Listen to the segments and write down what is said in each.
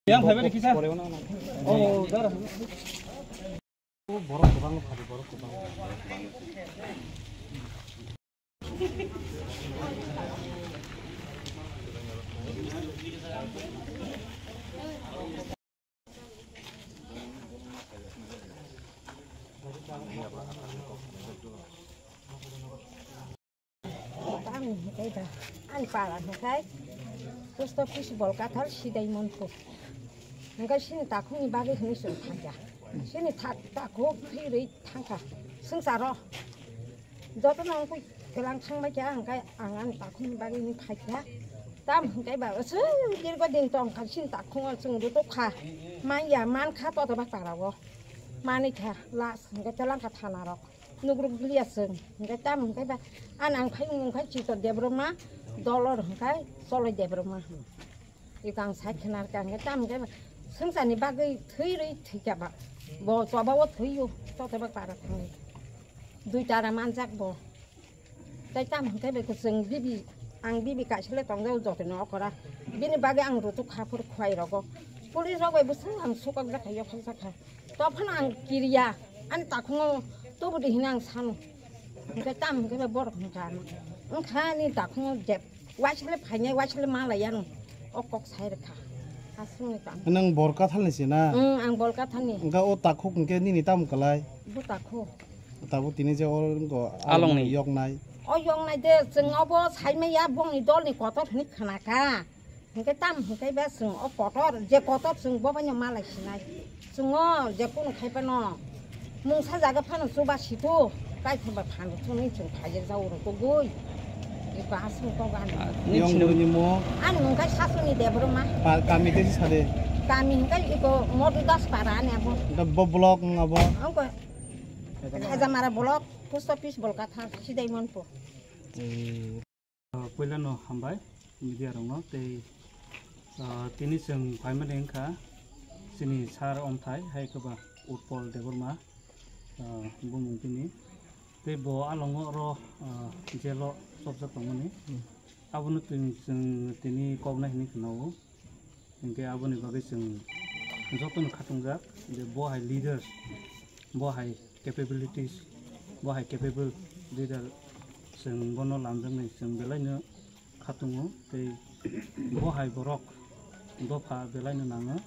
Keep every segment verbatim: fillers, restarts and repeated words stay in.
Yang phaibai kisa. Oh, dar. Borok kwbang phari, borok kwbang. Tamo hwnkhe da, ani para hwnkhe post office Bolkathal Sidai Monpur. Hwnkhe chini takhukni bagwi hwnwi chwng thangya. Chini thak-, takhuk thwi rwi thangkha swngcharo. Jotono wngkha kelang thangbai kha, hwnkhe ang ani takhukni bagwi hwnwi phaikha. Tamo hwnkhe ba, chwng dirgo din tongkha chini takhuko chwng rwtokha. Manya mankha totobak parao. Manikha last hwnkhe telangkha thanarok. Nugruk liya chwng. Hwnkhe tamo hwnkhe ba, ani ang phai wngkha Chito Debbarma, dolor hwnkhe Cholai Debbarma. Iko ang sai khna rwkha hwnkhe tamo hwnkhe ba, swngcharni bagwi thwi rwi thwikha ba. Bo choba o thwio, totobak para thangwi. Dui tara manjak bo. Tai tamo hwnkhe ba chwng bibi, ang bibi kaisa le tongjao jotono okora. Bini bagwi ang rwtokha phuru khwlai rogo. Police rok bai bwswk ang sukok jakha, yokhok jakha. Tophano ang kiriya, ani takhungo tubudi hino ang sano. Hwnkhe tamo hwnkhe ba borok hwnkha ano. Wngkha ani takhungo je waisle phainai, waisle malai ano. O kok sai rwkha. Aswkni tamo. Nwng Bolkathalni se na? Wng, ang Bolkathalni. Wngkha o takhuk hwnkhe nini tamo kwlai? Bo takhuk. Tabuk tini je o wngkha alongni yoknai. O yoknai de, chwng obo saimaya bongni dolni kotor hwnwi khnakha. Hwnkhe tamo hwnkhe ba chwng o kotor, je kotor chwng bo baino malai sinai. Chwng o je kunu khai phano mungsa jaga phano chuba situ, kaithok bai phano chwngni chwng khaijak jao rw tugui. Iko aswk kok ani. Ani mung khe Sasuni Debbarma. Kami tei sade. Kami hwnkhe iko Modu Das para ani abo. Da bo block wng abo. Angko Hajamara block, post office Bolkathal, Sidai Monpur. Puilano hambai media rokno tei, ah, tini chwng phaimani wngkha chini sir omthai hai khe ba Utpal Debbarma, ah, bumung tini tei bo alongo oro, ah, jail o chopjak tongmani. Abono twi chwng tini koknai hinwi khwnao. Hinkhe aboni bagwi chwng jotono khatungjak je bo hai leaders, bo hai capabilities, bo hai capable leader, chwng bono lamjaknai chwng belaino khatungo tei bo hai borok dopha belaino nango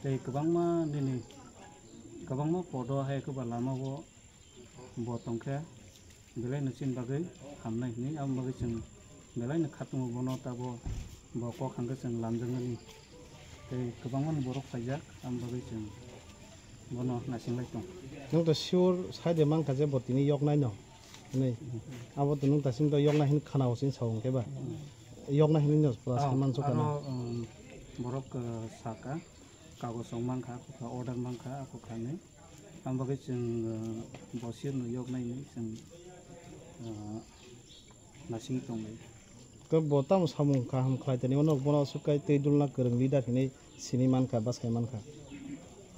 tei kwbangma nini kwbangma podo hai kwba lamao bo tongkhe belaino chini bagwi hamnai hinwi, aboni bagwi chwng belaino khatungo bono tabo bo kok hangkhe chwng lamjaknani tei kwbangmani borok phaijak, aboni bagwi chwng bono naising lai tong. Nwng to sure sai de mankha je bo tini yoknaino hinwi. Abo to nwng dasimto yoknai hinwi khanao chini sao hwnkhe ba? Yoknai hinwi no pura sai mansukha na? Aro, um, borok, uh, saka. Kagoj rok mankha, akukha order mankha, akukha hinwi. Ang bagwi chwng, uh, bo sirno yoknai hinwi chwng, uh, naising tonglai. Khe bo tamo samung kaham khlai tani, bono, bono aswk kai twi dulna kwrwng leader hinwi sini mankha, bwsai mankha.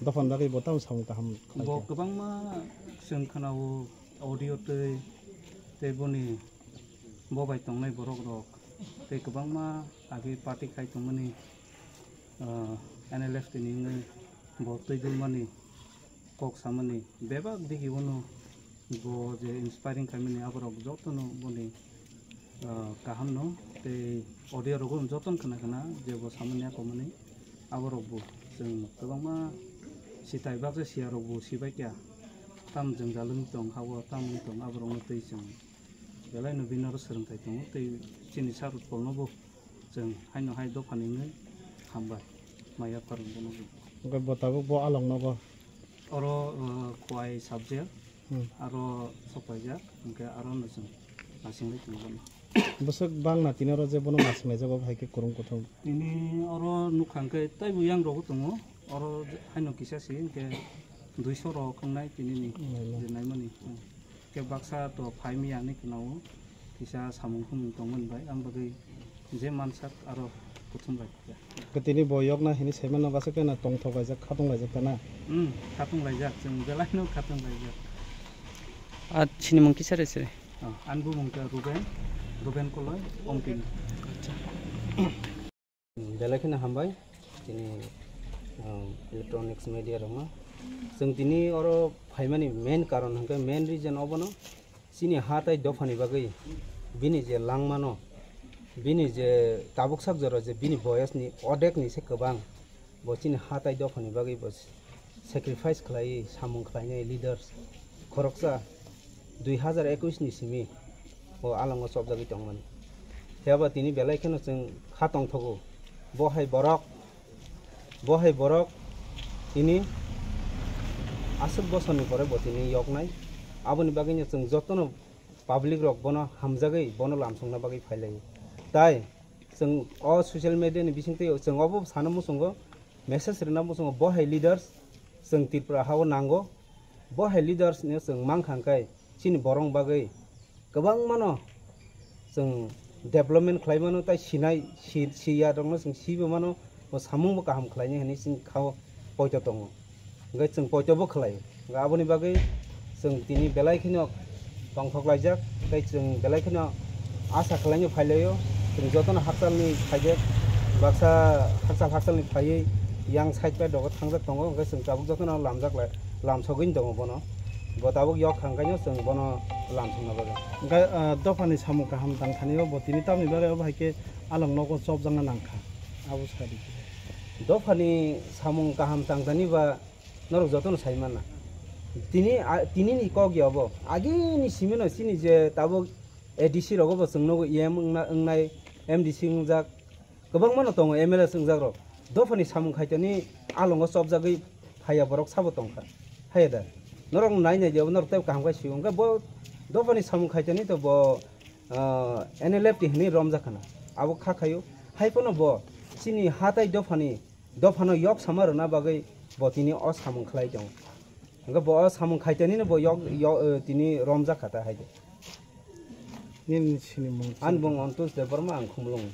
Dophani bagwi bo tamo samung kaham khlai kha? Bo kwbangma chwng khwnao audio twi, tei boni bo bai tongnai borok rok, tei kwbangma agi party khai tongmani, ah, N L F tini wngwi bo twi dulmani kok samani bebak digi bono bo je inspiring khaimani aborok jotono boni, ah, kahamno tei audio rogo jotono khna khna je bo samani akomani aborok bo chwng kwbangma sitai baksa siya rok bo sibai kha tam jwngjal wng tong hao tam wng tong aborokno tei chwng. Belaino bini oro swrwngthai tongo tei chini sir Utpalno bo chwng haino hai dophani wngwi hambai maya pharung bono bo. Hwnkhe bo tabuk bo along nogo? Oro, uh, Khowai subject, hmm, aro sopaijak, hwnkhe aro no chwng naising lai tongo bono. Bwswk bangna tini oro je bono naising laijak, obo hai khe kwrwng kuthum? Tini oro nukha hwnkhe teibo yang rogo tongo, oro haino kisa se hwnkhe duiso rok wngnai tini ni. Naima. Je naimani. Hmm. Khe baksa to phai maya hinwi khwnao, kisa samung khumung tongmani bai, ang bagwi je mansak aro kuthum bai khe. Khe tini bo yokna hinwi saimano bwswk khe no tongthok laijak, khatung laijak ta na? Hmm, khatung laijak, chwng belaino khatung laijak. A, chini mung kisa re se? Ah, ani bumung khe Ruben, Ruben Koloi, Omkini. Acha. Belai kheno hambai chini, um, electronics media rokno. Chwng tini oro phaimani main karon hwnkhe, main reason obono, chini ha tai dophani bagwi bini je langmano, bini je tabuk sak jora je bini boyosni odekni se kwbang, bo chini ha tai dophani bagwi bo sacrifice khlaiwi samung khlainai leaders khoroksa dui hazar ekwis ni simi o alongo chopjagwi tongmani. Phiya ba tini belai kheno chwng kha tongthogo. Bo hai borok, bo hai borok tini aswk bosorni pore bo tini yoknai. Aboni bagwino chwng jotono public rok bono hamjagwi bono lamsokna bagwi phailaio. Tai chwng o social media ni bisingtwi chwng obo sana muchungo, message rwna muchungo, bo hai leaders chwng Tripura hao nango. Bo hai leaders no chwng mankha hwnkhe chini borok bagwi kwbangmano chwng development khlai mano, tai sinai si-, siya rokno chwng sibo mano, bo samung bo kaham khlainai hinwi chwng khao poito tongo. Hwnkhe chwng poito bo khlai. Hwnkhe aboni bagwi chwng tini belai kheno tongthok laijak, tei chwng belai kheno asa khlaino phailaio. Chwng jotono hakchalni phaijak, baksa hakchal hakchalni phaiwi yang side bai dogo thangjak tongo, hwnkhe chwng tabuk jotono lamjak lai, lamsogwini tongo bono. Bo tabuk yok thangkhaino chwng bono lamsokna bagwi. Hwnkhe, ah, dophani samung kaham tangthanio bo tini tamni bagwi obo hai khe along nogo chopjakna nangkha. Abo sadi. Dophani samung kaham tangthani ba norok jotono sai manna. Tini, a, tini ni kok ya bo. Agini simino chini je tabuk A D C rogo bo chwng nogo E M wngna, wngnai, M D C wngjak. Kwbangma no tongo M L A wngjak rok. Dophani samung khaitani alongo chopjagwi phaiya borok sabo tongkha. Haiya da. Norok nai nai je norok tei kaham khai sio. Hwnkhe bo dophani samung khaitani to bo, ah, N L F T hinwi romjak khana. Abo kha khaio. Hai phano bo chini ha tai dophani dophano yok sama rwna bagwi bo tini o samung khlai tongo. Hwnkhe bo o samung khaitanino bo yok, yok, eh, tini romjak kha ta hai de. Nini sinimung. Ani bung Antus Debbarma, ang Khumulwng.